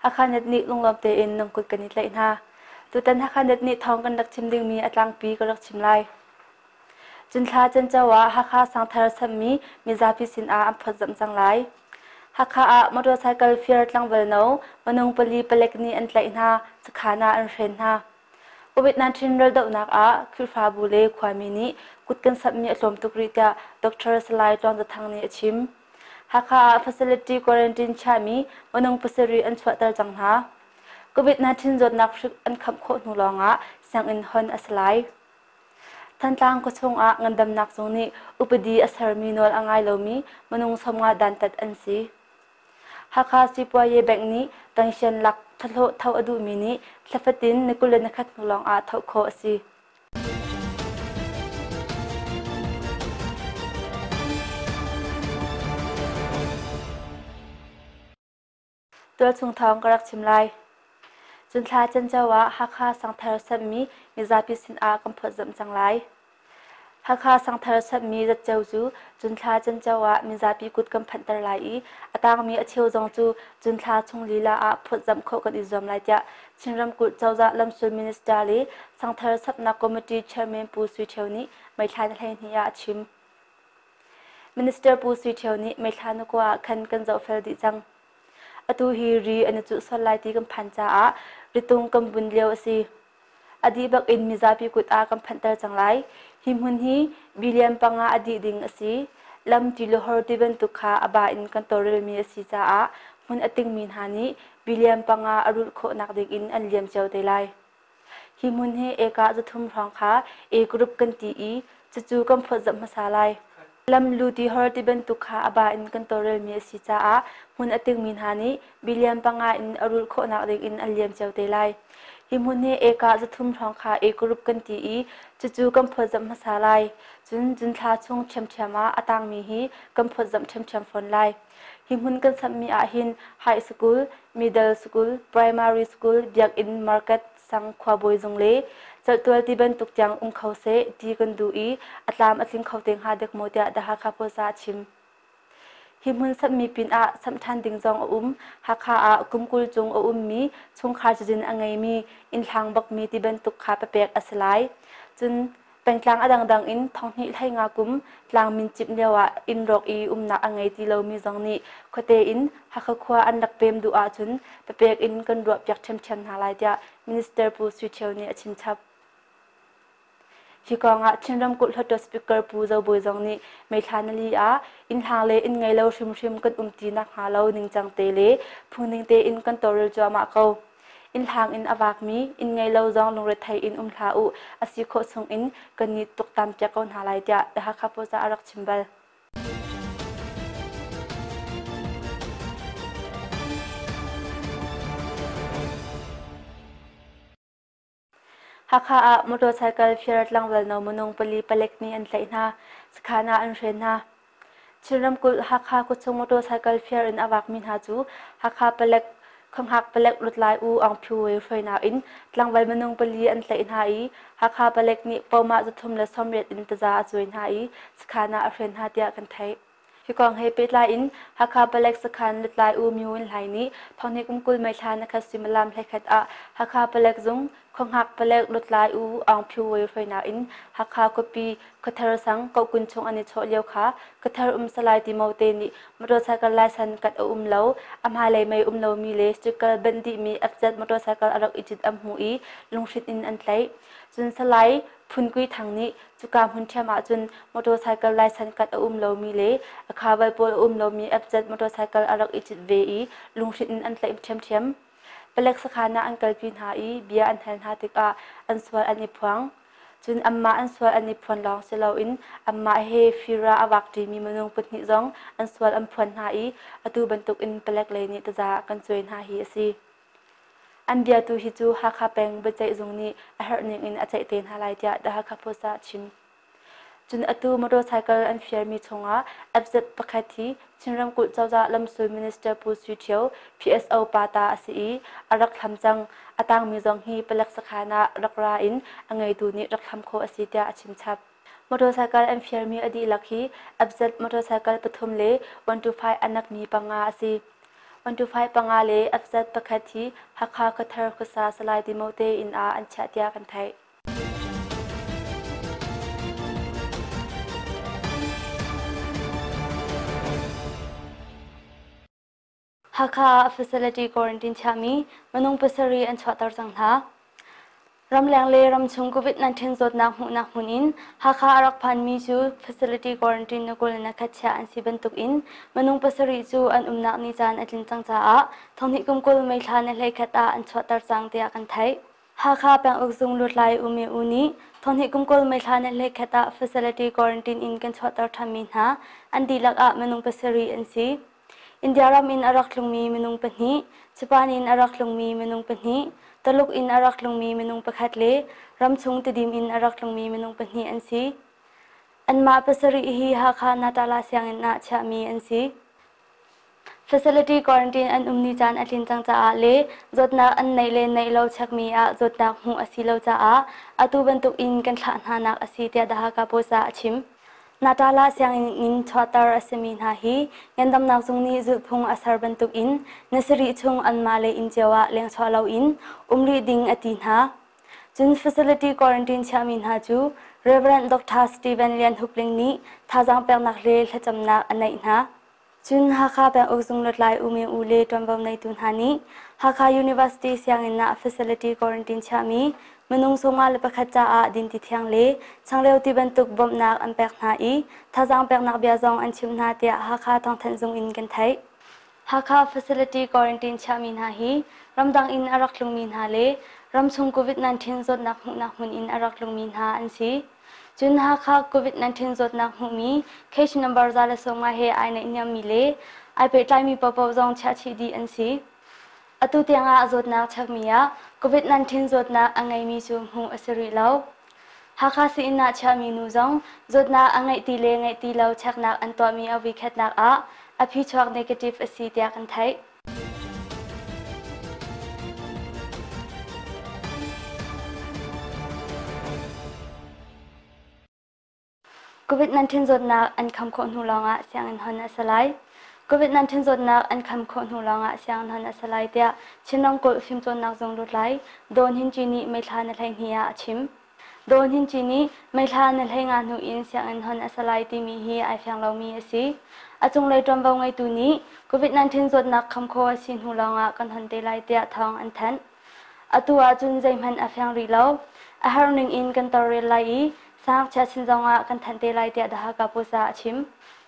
Hakha Net nih lunglawm tein nan kut kan i tlaih hna. Tutan Hakha Net nih thawng kan rak chim dingmi a tlangpi ka rak chim lai. Cunthla canco ah Hakha sangthar samhmi mizapi sinah an phawtzamh cang lai. Hakha ah motorcycle fir tlangval no minung pali palek nih an tlaih hna, sakhan ah an hren hna. COVID-19 raldohnak ah Khrihfabu le khuami nih kut kan samhmi a tlawm tuk rih tiah Dr. Salai Tluang Za Thang nih a chim. Hakha ah facility quarantine chiahmi minung pasarih an chuahter cang hna. COVID-19 zawtnak hrik an khamh khawh hnu lawngah sianginn hon a si lai. Thantlang khuachung ah ngandamnak zung nih upadi a sermi nawl a ngai lomi minung 50 dantat an si. Hakha Sipuaye Bank nih pension lak thlahlawh tho a duhmi nih thla fatin ni 21 hnu lawng ah thoh khawh a si. Tualchung thawng ka rak chim lai. Cun thla canco ah Hakha sangthar samhmi mizapi sinah kan phawtzamh cang lai. Hakha sangthar samhmi zatceo cu cun thla canco ah mizapi kut kan phanhter lai i a tangmi a cheu zong cu cun thla chung lila ah phawtzamh khawh kan i zuam lai tiah Chin ramkulh cozah lamsul minister le sangthar samhnak committee chairman Pu Sui Ṭhio nih May thla ni 12 ah a chim. Minister Pu Sui Ṭhio nih May thla ni kua ah khan kan zohfel dih cang. Atu hi ri an i cuh sual lai ti kan phan caah ritung kan bun lio a si. A dih bak in mizapi kut ah kan phanhter cang lai. Hi hmun hi billion panga a dih ding a si. Lam tilawhor ti bantuk kha a ba in kan tawlrelmi a si caah hmun a tingmi hna nih billion panga a rulh khawhnak ding in an liam cio te lai. Hi hmun hi eka 300 hrawng kha A group kan ti i cucu kan phawtzamh hmasa lai. Lam lu ti hor ti bantuk kha a ba in kan tawlrelmi a si caah hmun a tingmi hna nih billion panga in a rulh khawhnak ding in an liam cio te lai. Hi hmun hi eka 300 hrawng kha A group kan ti i cucu kan phawtzamh hmasa lai. Cun June thla chung ṭhiamṭhiam ah a tangmi hi kan phawtzamh ṭhiamṭhiam fawn lai. Hi hmun kan samhmi ahhin high school, middle school, primary school, biakinn, market, sang khuabawi zung le celhtual ti bantuk tiang um kho seh ti kan duh i a tlam a tling kho te hnga dek maw tiah The Hakha Post ah a chim. Hi hmun samhmi pinah samh ṭhan ding zong a um. Hakha ah kum 20 cung a ummi chungkhar cazin a ngeimi innhlang bakmi ti bantuk kha papek a si lai. Cun Pengtlang a dangdang in thonghnih 15 kum tlang mincimh lioah inn rawk i umnak a ngei ti lomi zong nih khuate in Hakha khua an rak pem duh ahcun papek in kan ruahpiak ṭhiamṭhiam hna lai tiah Minister Pu Sui Ṭhio nih a chimchap. Hi kong ah Chin ramkulh Hluttaw Speaker Pu Zo Bawi zong nih May thla nili ah innhlang le inn ngei lo hrimhrim kan um ti nakhnga lo ningcang te le phungning tein kan tawlrel cuahmah ko. Innhlang in a vakmi, inn ngei lo zong lungrethei in um hlah u, a si khawh chung in kan ni tuktam piak ko hna lai tiah The Hakha Post ah a rak chim bal. Hakha ah motorcycle fir tlangval no minung pali palek nih an tlaih hna. Sakhan ah an hren hna. Chin ramkulh Hakha khuachung motorcycle fir in a vakmi hna cu Hakha palek khuanghak palek lutlai U Aung Phyu Wei hruainak in tlangval minung pali an tlaih hna i Hakha palek nih pomah 380 in taza a cuai hna i sakhan ah a hren hna tiah kan theih. Hi kong he pehtlai in Hakha palek sakhan lutlai U Myo Win Hlai nih thonghnih kum 20 May thla nikhat suimilam 11 ah Hakha palek zung Khuanghak palek lutlai U Aung Phyu Wei hruainak in Hakha khuapi Khuathar sang Kohkun chung an i chawh lio kha Khuathar um Salai Timote nih motorcycle license kat a um lo, a hmailei mei um lomi le sticker banh dihmi FZ motorcycle a rak i cit an hmuh i lunghrinh in an tlaih. Cun Salai Phun Kui Thang nih cuka hmun ṭhiam ahcun motorcycle license kat a um lomi le a khaval pawl a um lomi FZ motorcycle a rak i cit ve i lunghrinh in an tlaih ṭhiamṭhiam. Palek sakhan ah an kalpi hna i bia an hal hna tikah an sual an i phuang. Cun anmah an sual an i phuan lawng si loin anmah he fira a vak ṭimi minung pahnih zong an sual an phuan hna i atu bantukin palek lei nih taza kan cuai hna hi a si. An bia tu hi cu Hakha peng biaceih zung nih a herh ningin a ceih te hna lai tiah The Hakha Post ah a chim. Cun atu motorcycle an fiarmi chungah FZ pakhat hi Chin ramkulh cozah lamsul minister Pu Sui Ṭhio PSO pa ta a si i a rak hlam cang. A tangmi zong hi palek sakhan ah rak ra in a ngeitu nih rak hlam khawh a si tiah a chimchap. Motorcycle an fiarmi a dihlak hi FZ motorcycle pathum le 125 a nakmi panga a si. 125 panga le FZ pakhat hi Hakha Khuathar khuasa Salai Timote inn ah an chiah tiah kan theih. Hakha ah facility quarantine chiahmi minung pasarih an chuahter cang hna. Ramleng le ramchung COVID-19 zawtnak hmuhnak hmun in Hakha a rak phanmi cu facility quarantine na 21 chiah an si bantuk in minung pasarih cu an umnak ni caan a tlin cang caah thonghnih kum 20 May thla ni 11 ah an chuahter cang tiah kan theih. Hakha penguk zung lutlai U Mi U nih thonghnih kum 20 May thla ni 11 ah facility quarantine in kan chuahter ṭhanmi hna an dihlak ah minung pasarih an si. India ram in a rak tlungmi minung pahnih, Japan in a rak tlungmi minung pahnih, Taluk in a rak tlungmi minung pakhat le ramchung Tidim in a rak tlungmi minung pahnih an si. Anmah pasarih hi Hakha Natala sianginn ah chiahmi an si. Facility quarantine an um ni caan a tlin cang caah le zawtnak an neih le neih lo chekmi ah zawtnak hmuh a si lo caah atu bantuk in kan thlah hna nak a si tiah The Hakha Post ah a chim. Natala sianginn in chuahter a simi hna hi ngandamnak zung nih zulhphung a ser bantukin ni sarih chung anmah le inn cio ah lengchuah loin um rih ding a ti hna. Cun facility quarantine chiahmi hna cu Rev. Dr. Stephen Lian Hup Ling nih thazaang peknak le thlacamnak a neih hna. Cun Hakha penguk zung lutlai U Myo U le ṭuanvo neitu hna nih Hakha University sianginn ah facility quarantine chiahmi minung 51 caah dinti thiang le changreu ti bantuk bawmhnak an pek hna i thazaang peknak bia zong an chimh hna tiah Hakha thawngthanh zung in kan theih. Hakha facility quarantine chiahmi hna hi ramdang in a rak tlungmi hna le ramchung COVID-19 zawtnak hmuhnak hmun in a rak tlungmi hna an si. Cun Hakha COVID-19 zawtnak hmuhmi case number 150 he ai naihniammi le ai pehtlaimi paohpaoh zong chiahchih dih an si. Atu tiangah zawtnak chekmi ah COVID-19 zawtnak a ngeimi cu hmuh a si rih lo. Hakha sii-inn ah chiahmi nu zong zawtnak a ngeih ti le ngeih ti lo cheknak an tuahmi a voikhatnak ah a phichuak negative a si tiah kan theih. COVID-19 zawtnak an kham khawh hnu lawngah sianginn hon a si lai. COVID-19 zawtnak an kham khawh hnu lawngah sianginn hon a si lai tiah Chin ramkulh fimcawnnak zung lutlai Daw Hnin Kyi nih May thla ni 12 ah a chim. Daw Hnin Kyi nih May thla ni 15 hnu in sianginn hon a si lai timi hi ai fiang lomi a si. A cunglei ṭuanvo ngeitu nih COVID-19 zawtnak kham khawh a si hnu lawngah kan hon te lai tiah thawng an thanh. Atu ahcun zeihmanh a fiang rih lo. A herh ning in kan tawlrel lai i sangakchia sin zongah kan thanh te lai tiah The Hakha Post ah a chim.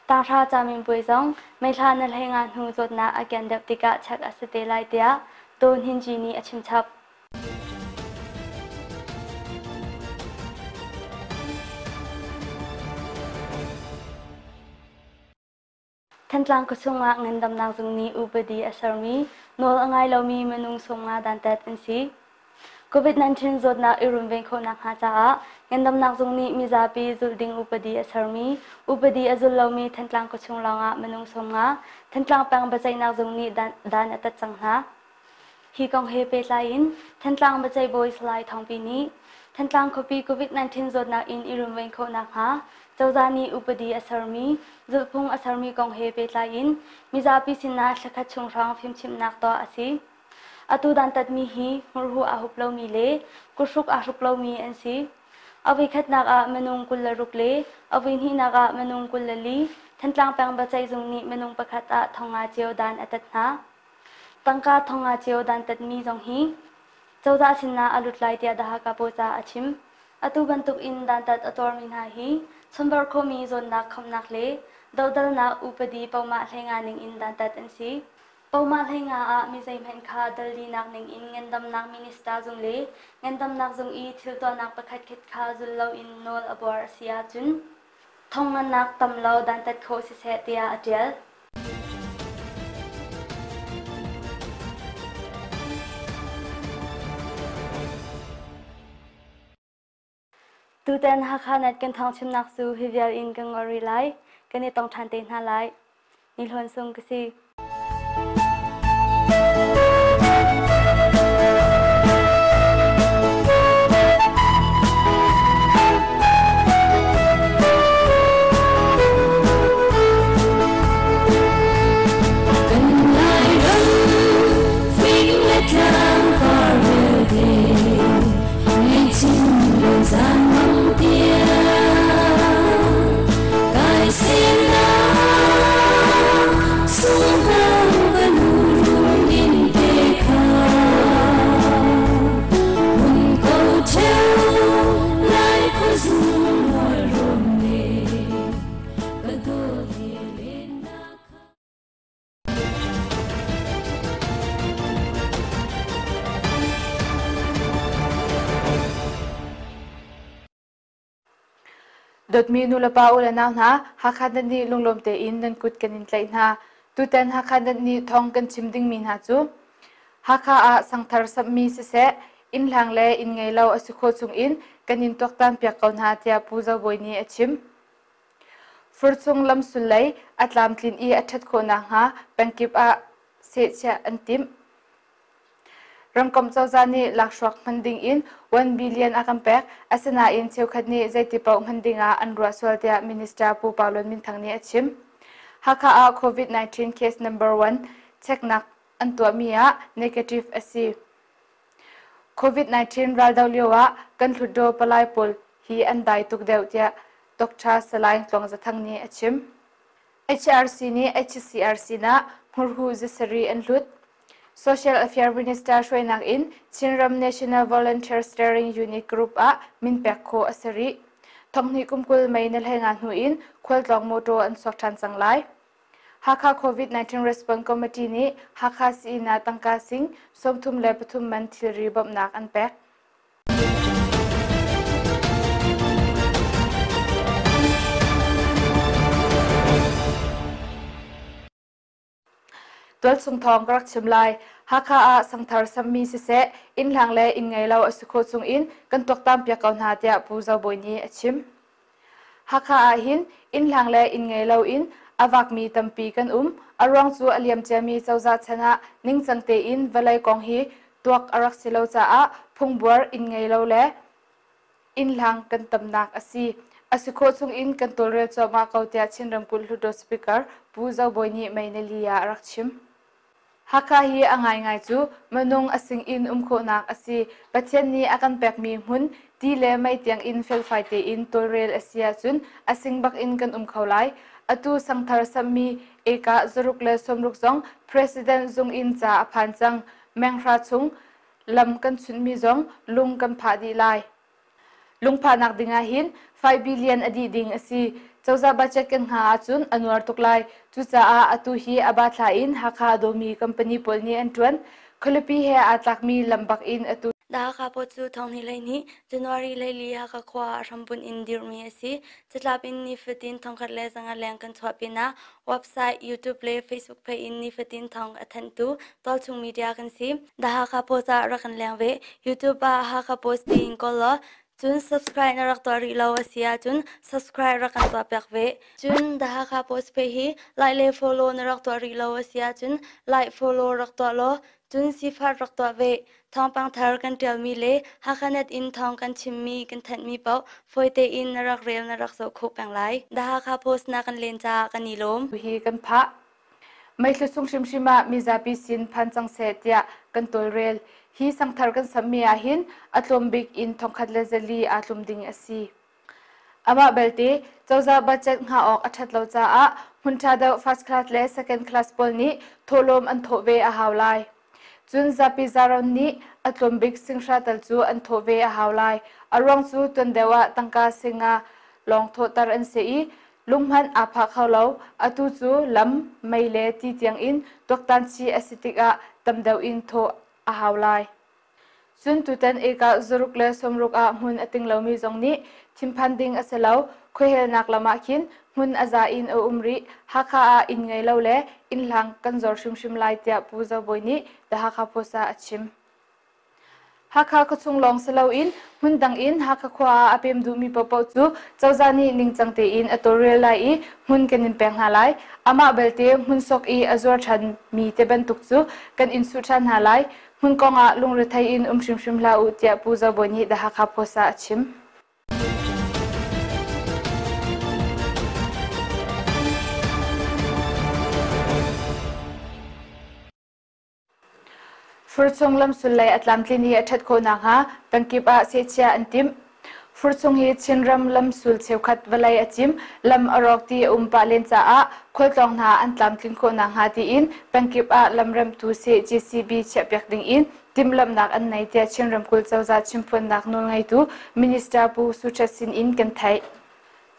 Tanghra caminpuai zong May thla ni 15 hnu zawtnak a kian deuh tikah check a si te lai tiah Daw Hnin Kyi nih a chim chap. Thantlang khuachung ah ngandamnak zung nih upadi a sermi nawl a ngai lomi minung 50 dantat an si. COVID-19 zawtnak i runven khawhnak hnga caah ngandamnak zung nih mizapi zulh ding upadi a sermi upadi a zul lomi Thantlang khuachung lawngah minung 50 Thantlang peng biaceihnak zung nih dan a tat cang hna. Hi kong he pehtlai in Thantlang biaceih bawi Salai Thawngpi nih Thantlang khuapi COVID-19 zawtnak in i runven khawh nakhnga cozah nih upadi a sermi, zulhphung a sermi kong he pehtlai in mizapi sinah thlakhat chung hrawng fimchimhnak tuah a si. Atu dantatmi hi hmurhuh aa hup lomi le kuthruk aa hruk lomi an si. A voikhatnak ah minung 26 le a voihnihnak ah minung 24 Thantlang peng biaceih zung nih minung pakhat ah thongnga cio dan a tat hna. Tangka 500 cio dantatmi zong hi cozah sinah a lut lai tiah The Hakha Post ah a chim. Atu bantuk in dantat a tuarmi hna hi chonbar khomi zawnnak khamnak le dohdalnak upadi pohmah 15 ning in dantat an si. Pohmah 15 ah mi zeihmanh kha dallinak ning in ngandamnak minister zung le ngandamnak zung i thil tuahnak pakhatkhat kha zul loin nawl a buar a si ahcun thong ngannak tam lo dantat khawh siseh tiah a ṭial. Tutan Hakha Net kan thawngchimnak cu hi vial in kan ngol rih lai. Kan i tong ṭhan te hna lai. Ni Hlawn Sung ka si. Kan Lairam. Dawtmi nulepa u le nau hna, Hakha nan nih lunglawm tein nan kut kan in tlaih hna. Tutan Hakha nan nih thawng kan chim dingmi hna cu Hakha ah sangthar samhmi siseh, inn hlang le inn ngei lo a si khawh chung in kan in tuaktan piak ko hna tiah Pu Zo Bawi nih a chim. Furchung lamsul lei a tlamtlin i a ṭhat khawh nakhnga pengkip ah sehchiah an timh. Ramkomh cozah nih lakhruak hman ding in 1 billion a kan pek. Asinain cheukhat nih zeiti paoh hman ding ah an ruah sual tiah Minister Pu Pau Lun Min Thang nih a chim. Hakha ah COVID-19 case number 1 cheknak an tuahmi ah negative a si. COVID-19 raldoh lio ah kan hlutdaw palai pawl hi an dai tuk deuh tiah Dr. Salai Tluang Za Thang nih a chim. HRC nih HCR sinah hmurhu zasarih an hlut. Social Affairs Minister hruainak in Chinram National Volunteer Steering Unit Group ah min pek khawh a si rih. Thonghnih kum 20 May ni 15 hnu in khualtlawng mawtaw an chuak ṭhan cang lai. Hakha COVID-19 Response Committee nih Hakha sii-inn ah tangka sing 33 man thilri bawmhnak an pek. Tualchung thawng ka rak chim lai. Hakha ah sangthar sammi siseh, inn hlang le inn ngei lo a si khawh chung in kan tuaktan piak ko hna tiah Pu Zo Bawi nih a chim. Hakha ah hin inn hlang le inn ngei lo in a vakmi tampi kan um. A ruang cu a liam ciami cozah chan ah ningcang tein vawlei kong hi tuak a rak si lo caah phungbuar inn ngei lo le inn hlang kan tamnak a si. A si khawh chung in kan tawlrel cuahmah ko tiah Chin ramkulh Hluttaw Speaker Pu Zo Bawi nih May nili ah a rak chim. Hakha hi a ngaingai cu minung a sing in um khawhnak a si. Pathian nih a kan pekmi hmun, ti le mei tiang in felfai tein tawlrel a si ahcun a sing bak in kan um kho lai. Atu sangthar samhmi ekah 160 zong President zung in ca a phan cang. Menghra chung lam kan chunhmi zong lung kan phah dih lai. Lungphahnak ding ah hin 5 billion a dih ding a si. Cozah budget kan hngah ahcun a nuar tuk lai. Cucaah atu hi a ba thla in Hakha a dawmi company pawl nih an ṭuan. Khualipi he aa tlakmi lam bak in atu The Hakha Post cu thonghnih 12 January 14 Hakha khua ah hrambunh in dirhmi a si. Catlap in nifatin 1100 leng kan chuah pinah website, YouTube le Facebook page in nifatin thawng a thanhtu tualchung media kan si. The Hakha Post ah rak kan leng ve. YouTube ah Hakha Post tiin kawl law cun subscribe na rak tuah rih lo a si ahcun subscribe rak kan tuah piak ve. Cun The Hakha Post page hi like le follow na rak tuah rih lo a si ahcun like follow rak tuah law cun sifat rak tuah ve. Thawngpang thar kan ṭialmi le Hakhanet in thawng kan chimmi kan thanhmi paoh fawi tein na rak rel na rak zoh khawh peng lai. The Hakha Post na kan len caah kan i lawm. Hi kan phah. Meithlu sung hrimhrim ah mizapi sin phan cang seh tiah kan tawlrel. Hi sangthar kan sammi ah hin a tlawm bik in 1400 aa tlum ding a si. Amah belte, cozah budget hngah awk a ṭhat lo caah hmun ṭha deuh first class le second class pawl nih thawhlawm an thawh ve a hau lai. Cun zapi zaran nih a tlawm bik singhra tal cu an thawh ve a hau lai. A ruang cu tuan deuh ah tangka singa lawng thawhter an si i lung hmanh aa phah kho lo. Atu cu lam, mei le ti tiang in tuaktan chih a si tikah tam deuh in thawh a hau lai. Cun tutan ekah 160 ah hmun a ting lomi zong nih thinphan ding a si lo. Khuahelnak lam ah khin hmun a za in a um rih. Hakha ah inn ngei lo le inn hlang kan zor hrimhrim lai tiah Pu Zo Bawi nih The Hakha Post ah a chim. Hakha khuachung lawng si loin hmun dang in Hakha khua ah a pem duhmi paohpaoh cu cozah nih ningcang tein a tawlrel lai i hmun kan in pek hna lai. Amah belte hmun sok i a zuar ṭhanmi te bantuk cu kan in suh ṭhan hna lai. Hmun kong ah lungrethei in um hrimhrim hlah u tiah Pu Zo Bawi nih The Hakha Post ah a chim. Furchung lamsul lei a tlamtlin i a ṭhat khawh nakhnga pengkip ah sehchiah an timh. Furchung hi Chinram lamsul cheukhat vawlei a cim, lam a rawk ti a um pah len caah khualtlawng hna an tlamtlin khawh nakhnga tiin pengkip ah lamremhtu seh JCB chiahpiak ding in timhlamhnak an nei tiah Chin ramkulh cozah chimphuannak nawlngeitu Minister Pu Suchet sin in kan theih.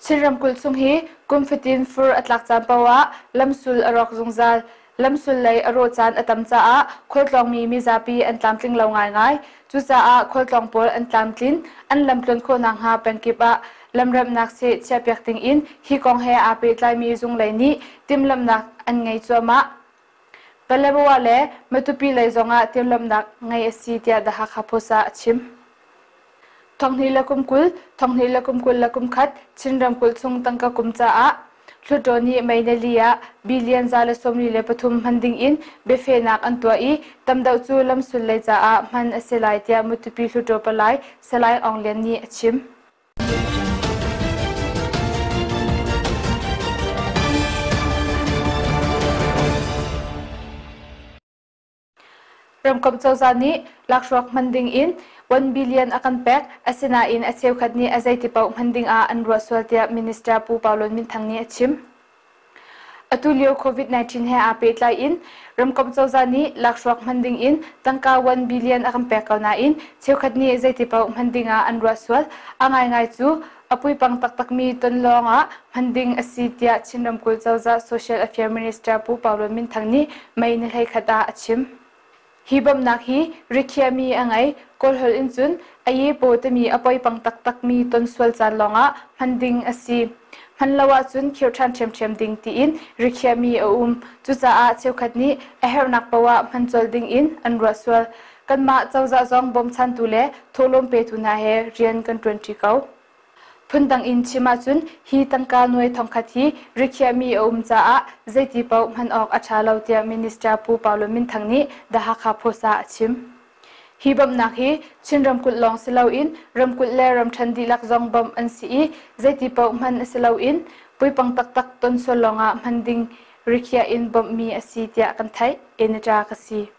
Chin ramkulh chung hi kum fatin fur a tlak caan paoh ah lamsul a rawk zungzal. Lamsul lei a rawh caan a tam caah khualtlawngmi mizapi an tlamtling lo ngaingai. Cucaah khualtlawng pawl an tlamtlin, an lamtluan khawh nakhnga pengkip ah Lamremhnak seh chiahpiak ding in hi kong he aa pehtlaimi zunglei nih timhlamhnak an ngei cuahmah. Paletwa le Matupi lei zongah timhlamhnak ngei a si tiah The Hakha Post ah a chim. Thonghnih le kum 20, thonghnih le kum 21 Chin ramkulh chung tangka kum caah Hluttaw nih May nili ah billion 143 hman ding in biafehnak an tuah i tam deuh cu lamsul lei caah hman a si lai tiah Matupi Hluttaw palai Salai Aung Lian nih a chim. Ramkomh cozah nih lakhruak hman ding in 1 billion a kan pek, asinain a cheukhat nih a zeiti paoh hman ding ah an ruah sual tiah Minister Pu Pau Lun Min Thang nih a chim. Atu lio COVID-19 he aa pehtlai in ramkomh cozah nih lakhruak hman ding in tangka 1 billion a kan pek ko nain cheukhat nih zeiti paoh hman ding ah an ruah sual. A ngaingai cu a puipang taktakmi ton lawng ah hman ding a si tiah Chin ramkulh cozah Social Affairs Minister Pu Pau Lun Min Thang nih May ni 11 ah a chim. Hi bawmhnak hi rikhiahmi a ngei. Kawlholh in cun aye paw timi a poipang taktakmi ton sual caan lawngah hman ding a si. Hman lo ahcun khirh ṭhan ṭhiamṭhiam ding tiin rikhiahmi a um. Cucaah cheukhat nih a herhnak paoh ah hman colh ding in an ruah sual. Kanmah cozah zong bawmchantu le thawhlawm petu hna he rian kan ṭuanṭi ko. Phundang in chim ahcun hi tangka nuai thongkhat hi rikhiahmi a um caah zeiti paoh hman awk a ṭha lo tiah Minister Pu Pau Lun Min Thang nih The Hakha Post ah a chim. Hi bawmhnak hi Chin ramkulh lawng si loin ramkulh le ramṭhen dihlak zong bawmh an si i zeiti paoh hman a si loin puipang taktak ton sual lawngah hman ding rikhiah in bawmhmi a si tiah kan theih. Enita ka si.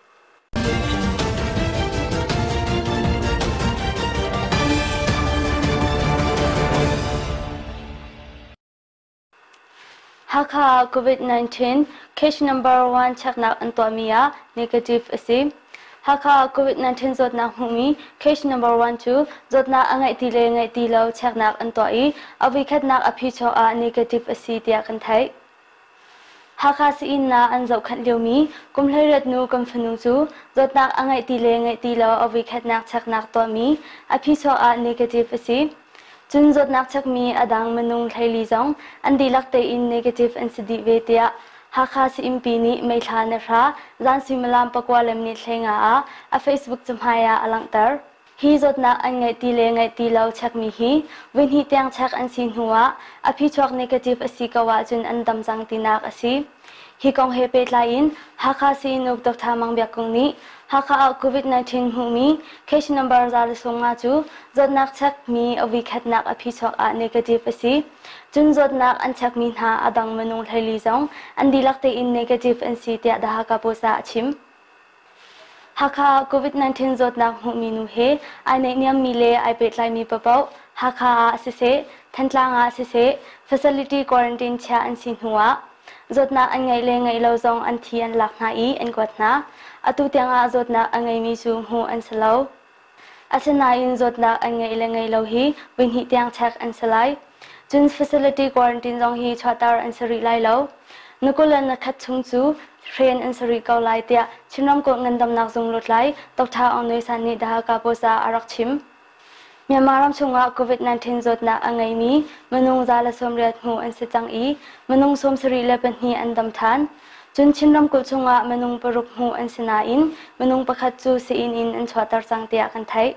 Hakha ah COVID-19 case number one cheknak an tuahmi ah negative a si. Hakha ah COVID-19 zawtnak hmuhmi case number one cu zawtnak a ngeih ti le ngeih ti lo cheknak an tuah i a voikhatnak a phichuak ah negative a si tiah kan theih. Hakha sii-inn ah an zohkhenh liomi kum 18 nu kan fanu cu zawtnak a ngeih ti le ngeih ti lo a voikhatnak cheknak tuahmi a phichuak ah negative a si. Cun zawtnak chekmi a dang minung 14 zong an dihlak tein negative an si dih ve tiah Hakha sii-innpi nih May thla ni hra zan suimilam pakua le minute 15 ah a Facebook cahmai ah a langhter. Hi zawtnak an ngeih ti le ngeih ti lo chekmi hi voihnih tiang chek an si hnu ah a phichuak negative a si ko ahcun an dam cang tinak a si. Hi kong he pehtlai in Hakha sii-inn Dr. Mang Biak Kung nih Hakha ah COVID-19 hmuhmi case number 150 cu zawtnak chekmi a voikhatnak a phichuak ah negative a si. Cun zawtnak an chekmi hna a dang minung 14 zong an dihlak tein negative an si tiah The Hakha Post ah a chim. Hakha ah COVID-19 zawtnak hmuhmi nu he ai naihniammi le ai pehtlaimi paohpaoh Hakha ah siseh, Thantlang ah siseh, facility quarantine chiah an si hnu ah zawtnak an ngeih le ngeih lo zong an thi an lak hna i an kuat hna. Atu tiang ah zawtnak a ngeimi cu hmuh an si lo. Asinain zawtnak an ngeih le ngeih lo hi voihnih tiang check an si lai. Cun facility quarantine zong hi chuahter an si rih lai lo. Na kul le na khat chung cu hren an si rih ko lai tiah Chin ramkulh ngandamnak zung lutlai Dr. Aung Nui San nih The Hakha Post ah a rak chim. Myanmar ram chungah COVID-19 zawtnak a ngeimi minung 180 hmuh an si cang i minung 74 an dam ṭhan. Cun Chin ramkulh chungah minung paruk hmuh an si nain minung pakhat cu sii-inn in an chuahter cang tiah kan theih.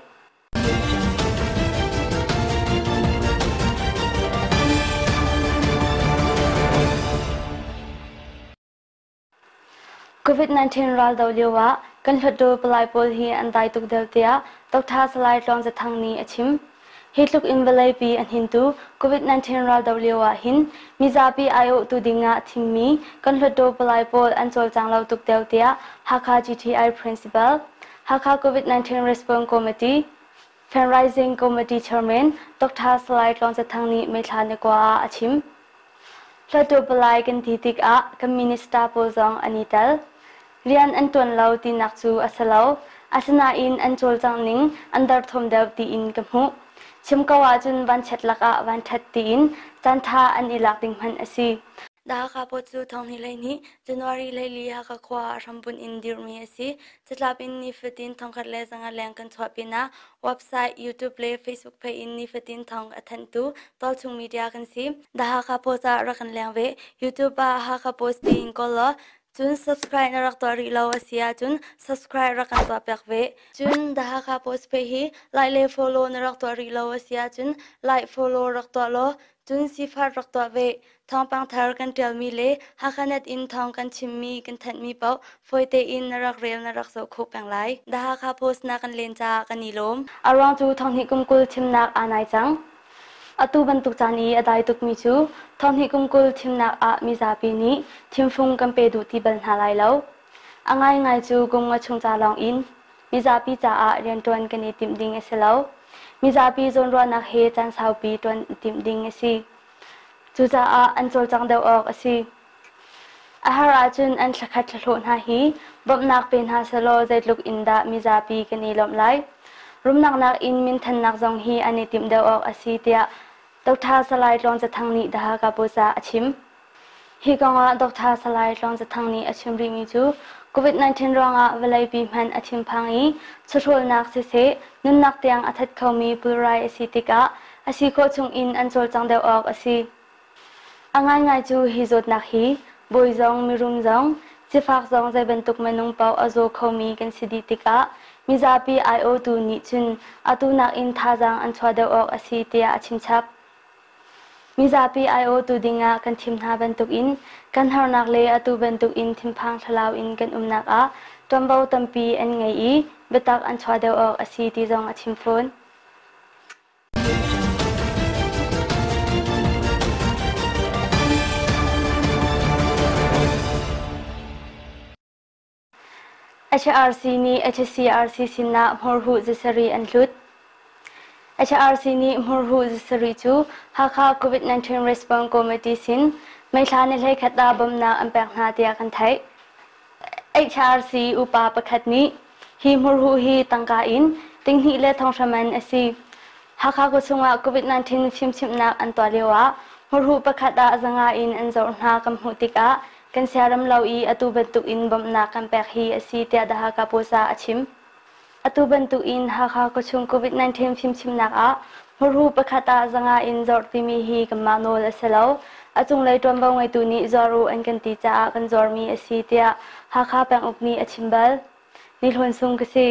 COVID-19 ral do lio ah kan Hluttaw palai pawl hi an dai tuk deuh tiah Dr. Salai Tluang Za Thang nih a chim. Hi tluk in vawleipi a hnintu COVID-19 ral do lio ah hin mizapi aiawhtu ding ah thimmi kan Hluttaw palai pawl an cawlcang lo tuk deuh tiah Hakha GTI Principal, Hakha COVID-19 Response Committee, Fundraising Committee Chairman Dr. Salai Tluang Za Thang nih May thla ni kua ah a chim. Hluttaw palai kan ti tikah kan minister pawl zong an i tel. Rian an ṭuan lo tinak cu a si lo. Asinain an cawlcangh ning an derthawm deuh tiin ka hmuh. Chim ko ahcun vanchiat lakah vanṭhat tiin caanṭha an i lak ding hmanh a si. The Hakha Post cu thonghnih 12 January 14 Hakha khua ah hrambunh in dirhmi a si. Catlap in nifatin 1500 leng kan chuah pinah website, YouTube le Facebook page in nifatin thawng a thanhtu tualchung media kan si. The Hakha Post ah rak kan leng ve. YouTube ah Hakha Post tiin kawl law cun subscribe na rak tuah rih lo a si ahcun subscribe rak kan tuah piak ve. Cun The Hakha Post page hi like le follow na rak tuah rih lo a si ahcun like follow rak tuah law cun sifat rak tuah ve. Thawngpang thar kan ṭialmi le Hakhanet in thawng kan chimmi kan thanhmi paoh fawi tein na rak rel na rak zoh khawh peng lai. The Hakha Post na kan len caah kan i lawm. A ruang cu thonghnih kum 20 thimnak aa nai cang. Atu bantuk caan i a dai tukmi cu thonghnih kum 20 thimnak ah mizapi nih thimfung kan pe duh ti bal hna lai lo. A ngaingai cu kum nga chung ca lawng in mizapi caah rianṭuan kan i timh ding a si lo. Mizapi zawnruahnak he caan saupi ṭuan i timh ding a si. Cucaah an cawlcangh deuh awk a si. A har ahcun an thlakhat thlahlawh hna hi bawmhnak pe hna sehlaw zeitluk in dah mizapi kan i lawmh lai. Rumnak nakin minthannak zong hi an i timh deuh awk a si tiah Dr. Salai Tluang Zathang nih The Hakha Post ah a chim. Hi kongah Dr. Salai Tluang Zathang nih a chim rihmi cu COVID-19 ruangah vawleipi hmanh a thinphang i chawhrawlnak siseh nunnak tiang a that khomi pulrai a si tikah a si khawh chungin an cawlcang deuh awk a si. A ngaingai cu hi zawtnak hi bawi zong mirum zong sifak zong zei bantuk minung paoh a zaw khomi kan si dih tikah mizapi aiawhtu nih cun atu nakin thazaang an chuah deuh awk a si tiah a chimchap. Mizapi aiawhtu dingah kan thim hna bantukin kan harnak le atu bantukin thinphang thlalau in kan umnak ah ṭuanvo tampi an ngei i biatak an chuah deuh awk a si ti zong a chim fawn. HRC nih HCRC sinah hmurhuh zasarih an hlut. HRC nih hmurhuh zasarih cu Hakha COVID-19 Response Committee sin May thla ni 11 ah bawmhnak an pek hna tiah kan theih. HRC upa pakhat nih hi hmurhuh hi tangka in tinghnih le thonghra man a si. Hakha khuachung ah COVID-19 fimchimhnak an tuah lio ah hmurhuh pakhat ah 500 in an zorh hna kan hmuh tikah kan siaram lo i atu bantuk in bawmhnak kan pek hi a si tiah The Hakha Post ah a chim. Atu bantuk in Hakha khuachung COVID-19 fimchimnak ah hmurhu pakhat ah 500 in zorh timi hi kanmah nawl a si lo. A cunglei ṭuanvo ngeitu nih zuar u an kan ti caah kan zuarmi a si tiah Hakha penguk nih a chim bal. Ni Hlawn Sung ka si.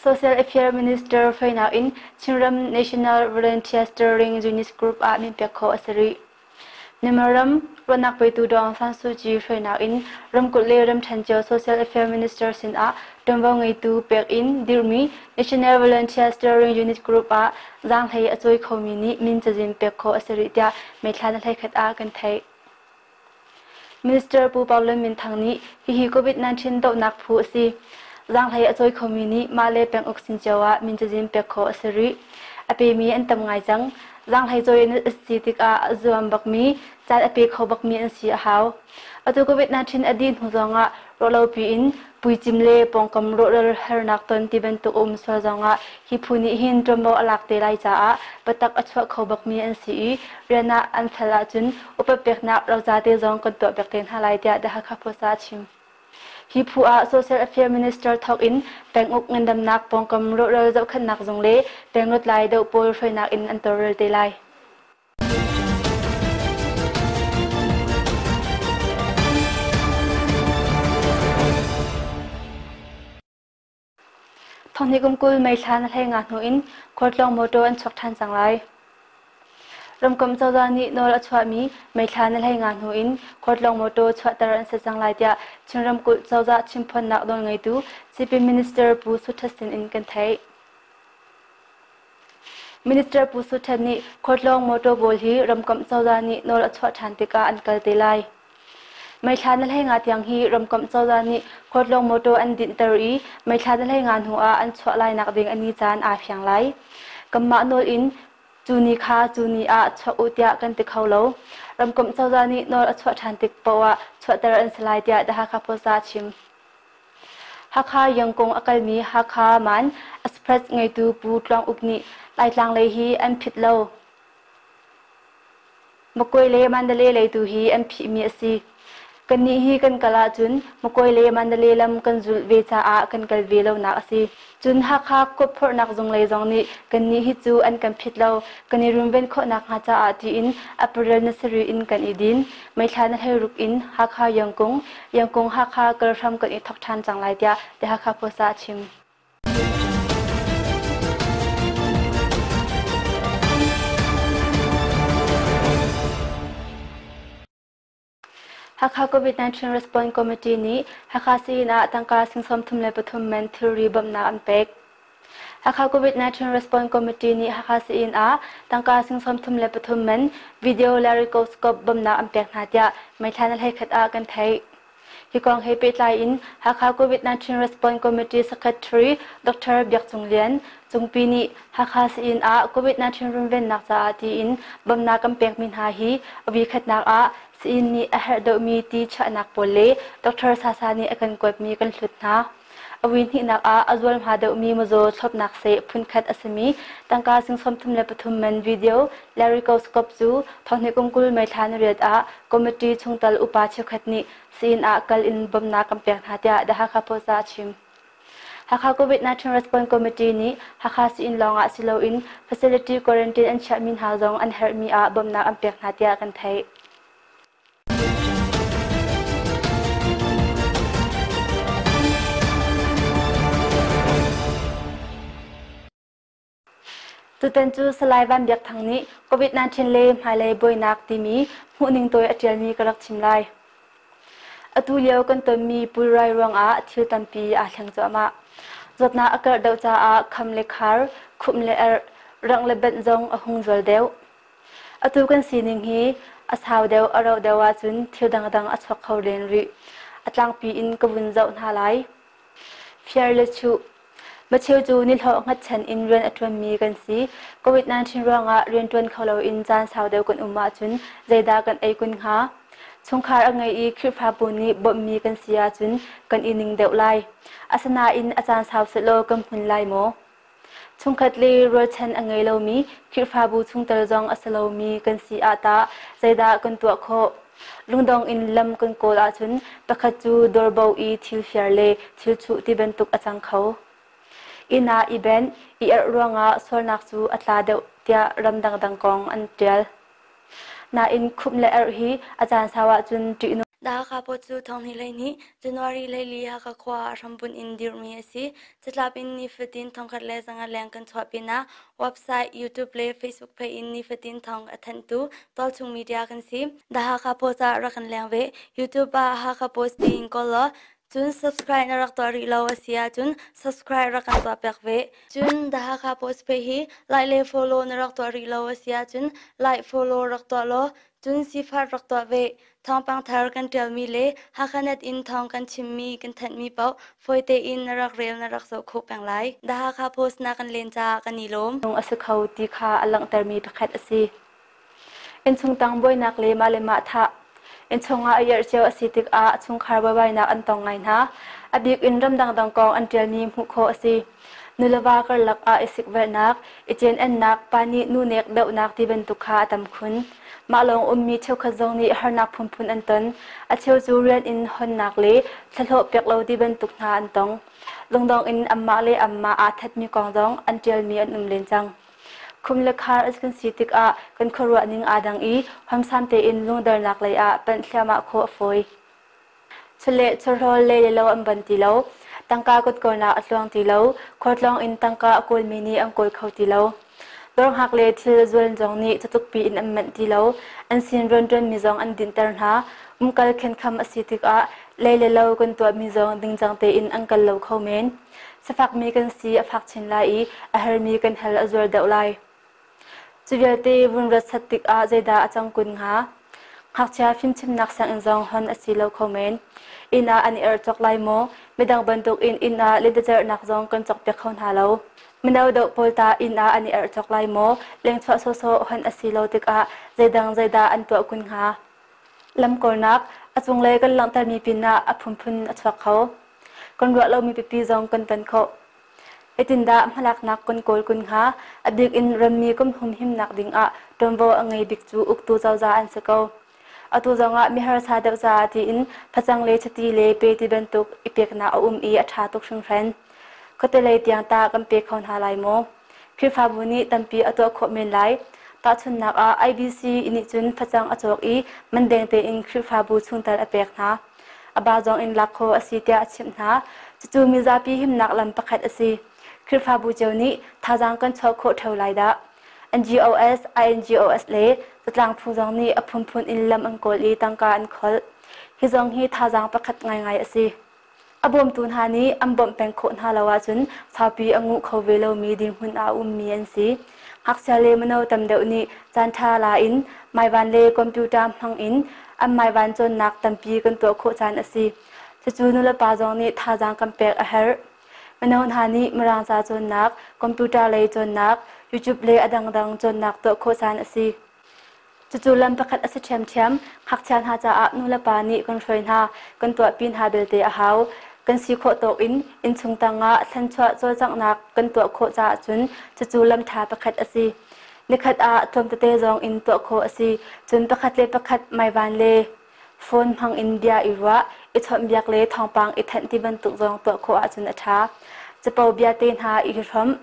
Social Affairs Minister hruainak in Chinram National Volunteer Steering Unit Group ah minpek khawh a si rih. Myanmar ram ruahnak petu Daw Aung San Suu Kyi hruainak in ramkulh le ramṭhen cio Social Affairs Minister sinah ṭuanvo ngeitu pek in dirhmi National Volunteer Steering Unit Group ah zaanghlei a cawi khomi nih min cazin pek khawh a si rih tiah May thla ni 11 ah kan theih. Minister Pu Pau Lun Min Thang nih hihi COVID-19 dohnak phu a si. Zaanghlei a cawi khomi nih mah le penguk sin cio ah min cazin pek khawh a si rih. A pemi an tam ngai cang. Zaanghlei cawi an si tikah a zuam bakmi, caan a pe kho bakmi an si a hau. Atu COVID-19 a dih hnu zongah ruahlopi in puicim le pawngkam rawhral harnak ton ti bantuk a um sual zongah hi phu nih hin ṭuanvo a lak te lai caah biatak a chuah kho bakmi an si i rian ah an fel ahcun upat peknak roca te zong kan tuah piak te hna lai tiah The Hakha Post ah a chim. Hi phu ah Social Affairs Minister thawk in penguk ngandamnak pawngkam rawhral zohkhenhnak zung le pengluat lai doh pawl hruainak in an tawlrel te lai. Thonghnih kum 20 May thla na hlei nga hnu in khualtlawng mawṭaw an chuak ṭhan cang lai. Ramkomh cozah nih nawl a chuahmi May thla na hlei nga hnu in khualtlawng mawṭaw chuahter an si cang lai tiah Chin ramkulh cozah chimphuannak nawlngeitu Sipin Minister Pu Su Htut sin in kan theih. Minister Pu Su Htut nih khualtlawng mawṭaw pawl hi ramkomh cozah nih nawl a chuah ṭhan tikah an kal te lai. May thla ni 15 tiang hi ramkomh cozah nih khualtlawng mawṭaw an dinhter i May thla ni 15 hnu ah an chuah lainak ding a ni caan aa fiang lai. Kanmah nawl in cu ni kha cu ni ah chuak u tiah kan ti kho lo. Ramkomh cozah nih nawl a chuah ṭhan tik paoh ah chuahter an si lai tiah The Hakha Post ah a chim. Hakha Yangkung a kalmi Hakha Man Express ngeitu Pu Tluang Uk nih Laitlang lei hi an phit lo. Makoi le Mandalay lei tu hi an phihmi a si. Kannih hi kan kal ahcun Makoi le Mandalay lam kan zulh ve caah kan kal ve lonak a si. Cun Hakha khuaphorhnak zung lei zong nih kannih hi cu an kan phit lo, kan i runven khawhnak hnga caah tiin April ni sarih in kan i din. May thla ni 16 in Hakha Yangkung, Yangkung Hakha kal hram kan i thawk ṭhan cang lai tiah The Hakha Post ah a chim. Hakha COVID-19 Response Committee nih Hakha sii-inn ah tangka sing 33 man thilri bawmhnak an pek. Hakha COVID-19 Response Committee nih Hakha sii-inn ah tangka sing 33 man video laryngoscope bawmhnak an pek hna tiah May thla ni 11 ah kan theih. Hi kong he pehtlai in Hakha COVID-19 Response Committee Secretary Dr. Biak Cung Lian Cungpi nih Hakha sii-inn ah COVID-19 runvennak caah tiin bawmhnak kan pekmi hna hi a voikhatnak ah sii-inn nih a herh deuhmi ti chiahnak pawl le Dr. Sasa nih a kan kuatmi kan hlut hna. A voihnihnak ah a zualhma deuhmi mizaw thlopnak seh phunkhat a simi tangka sing 33 man video laryngoscope cu thonghnih kum 20 May thla ni riat ah committee chungtel upa cheukhat nih sii-inn ah kal in bawmhnak kan pek hna tiah The Hakha Post ah a chim. Hakha COVID-19 Response Committee nih Hakha sii-inn lawng ah si loin facility quarantine an chiahmi hna zong an herhmi ah bawmhnak an pek hna tiah kan theih. Tutan cu Salai Van Biak Thang nih COVID-19 le hmailei buainak timi hmuhning tawi a ṭialmi ka rak chim lai. Atu lio kan tonmi pulrai ruangah thil tampi aa thleng cuahmah. Zawtnak a karh deuh caah kham le khar, khumh le erh, rangh le benh zong a hung zual deuh. Atu kan sining hi a sau deuh a rauh deuh ahcun thil dangdang a chuak kho len rih. A tlangpi in ka vun zoh hna lai. Fiar le chuh. Macheu cu nihlawh hngatchan in rian a ṭuanmi kan si. COVID-19 ruangah rianṭuan kho loin caan sau deuh kan um ahcun zeidah kan ei kun hnga? Chungkhar a ngei i Khrihfabu nih bawmhmi kan si ahcun kan i ning deuh lai. Asinain a caan sau sehlaw kan hmun lai maw? Chungkhat le rualchan a ngei lomi Khrihfabu chungtel zong a si lomi kan si ah tah zeidah kan tuah khawh? Lungdong in lam kan kawl ahcun pakhat cu dawrbo i thil fiar le thil chuh ti bantuk a cang kho. Inn ah i benh, i erh ruangah sualnak cu a tla deuh tiah ram dangdang kong an ṭial. Nain khumh le erh hi a caan sau ahcun ṭihnung Hakha Pawt cu thonghnih 12 January 14 Hakha khua ah hrambunh in dirhmi a si. Catlap in nifatin 1500 leng kan chuah pinah website, YouTube le Facebook page in nifatin thawng a thanhtu tualchung media kan si. The Hakha Post ah rak kan leng ve. YouTube ah Hakha Post tiin kawl law cun subscribe na rak tuah rih lo a si ahcun subscribe rak kan tuah piak ve. Cun The Hakha Post page hi like le follow na rak tuah rih lo a si ahcun like follow rak tuah law cun sifar rak tuah ve. Thawngpang thar kan ṭialmi le Hakhanet in thawng kan chimmi kan thanhmi paoh fawi tein na rak rel na rak zoh khawh peng lai. The Hakha Post na kan len caah kan i lawm. A si kho ti kha a langhtermi pakhat a si. Innchung tang buainak le mah le mah thah. Innchung ah a iarh cio a si tikah chungkhar buaibainak an tong ngai hna. A bik in ramdang dang kong an ṭialmi hmuh khawh a si. Nuleva karlak ah i sikvelhnak, i cen-ennak, pa nih nu nek dohnak ti bantuk kha a tam khun. Mah lawng ummi cheukhat zong nih harnak phunphun an ton. A cheu cu rian in honnak le thlahlawh pek lo ti bantuk hna an tong. Lungdong in anmah le anmah aa thatmi kong zong an ṭialmi an um len cang. Khum le khar kan si tikah kan khuaruah ning aa dang i huamsam tein lungdernak lei ah panh thliahmah khawh a fawi. Chawleh chawhrawl le lo an ban ti lo. Tangka kutkawlnak a tluang ti lo. Khualtlawng in tangka a kawlmi nih an kawl kho ti lo. Dawrhngak le thil zual zong nih catukpi in an manh ti lo. An sin rianṭuanmi zong an dinhter hna. Umkal khenkham a si tikah lei le lo kan tuahmi zong dingcang tein an kal lo kho men. Sifakmi kan si a fak chin lai i a hermi kan hal a zual deuh lai. Cu vialte vun ruatsat tikah zeidah a cang kun hnga? Ngakchia fimchimnak sianginn zong hon a si lo kho men. Inn ah an i er cawk lai maw? Midang bantukin inn ah lentecelhnak zong kan cawkpiak kho hna lo. Mino deuh pawl tah inn ah an i erh cawk lai maw? Lengchuah sawhsawh hon a si lo tikah zeidang zeidah an tuah kun hnga? Lamkawlnak a cunglei kan langhtermi pinah a phunphun a chuak kho. Kan ruah lomi pipi zong kan ton khawh. Zeitindah hmalaknak kan kawl kun hnga? A bik in rammi kan humhimnak ding ah ṭuanvo a ngei bik cu uktu cozah an si ko. Atu zongah miharsa deuh caah tiin facang le chiti le pe ti bantuk i peknak a um i a ṭha tuk hringhran. Khuate lei tiang tah kan pe kho hna lai maw? Khrihfabu nih tampi a tuah khawh men lai. Tahchunhnak ah IBC nih cun facang a cawk i man deng tein Khrihfabu chungtel a pek hna. A ba zong in lak khawh a si tiah a chimh hna. Cucu mizapi himnak lam pakhat a si. Khrihfabu cio nih thazaang kan chuah khawh ṭheo lai dah. NGOs, INGOs le zatlang phu zong nih a phunphun in lam an kawl i tangka an kholh. Hi zong hi thazaang pakhat ngaingai a si. A bawmtu hna nih an bawmh peng khawh hna lo ahcun saupi a nguh kho ve lomi dirhmun ah a ummi an si. Ngakchia le mino tam deuh nih caanṭha la in maivan le computer hmang in an maivan cawnnak tampi kan tuah khawh caan a si. Cucu nulepa zong nih thazaang kan pek a herh. Mino hna nih Mirang ca cawnnak, computer lei cawnnak, YouTube le a dangdang cawnnak tuah khawh caan a si. Cucu lam pakhat a si ṭhiamṭhiam. Ngakchia hna caah nulepa nih kan hruai hna, kan tuahpi hna belte a hau. Kan si khawh tawk in innchung tangah thlenchuah cawlcanghnak kan tuah khawh caah cun cucu lam ṭha pakhat a si. Nikhat ah tlawm tete zong in tuah khawh a si. Cun pakhat le pakhat maivan le phone hmang in bia i ruah, i chawnhbiak le thawngpang i thanh ti bantuk zong tuah khawh ahcun a ṭha. Capo bia te hna i hrawmh,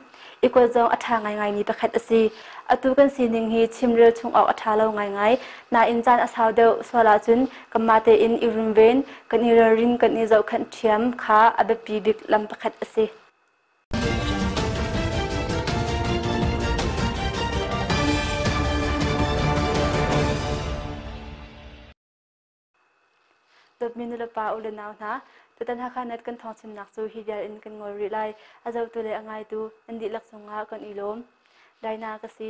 i kuat zong a ṭha ngaingaimi pakhat a si. Atu kan sining hi chimrel chung awk a ṭha lo ngaingai. Nain caan a sau deuh sual ahcun kanmah tein i runven, kan i ralrin, kan i zohkhenh ṭhiam kha a biapi bik lam pakhat a si. Dawtmi nulepa u le nau hna, tutan Hakha Net kan thawngchimnak cu hi vial in kan ngol rih lai. A zohtu le a ngaitu nan dihlak cungah kan i lawm. Daina ka si.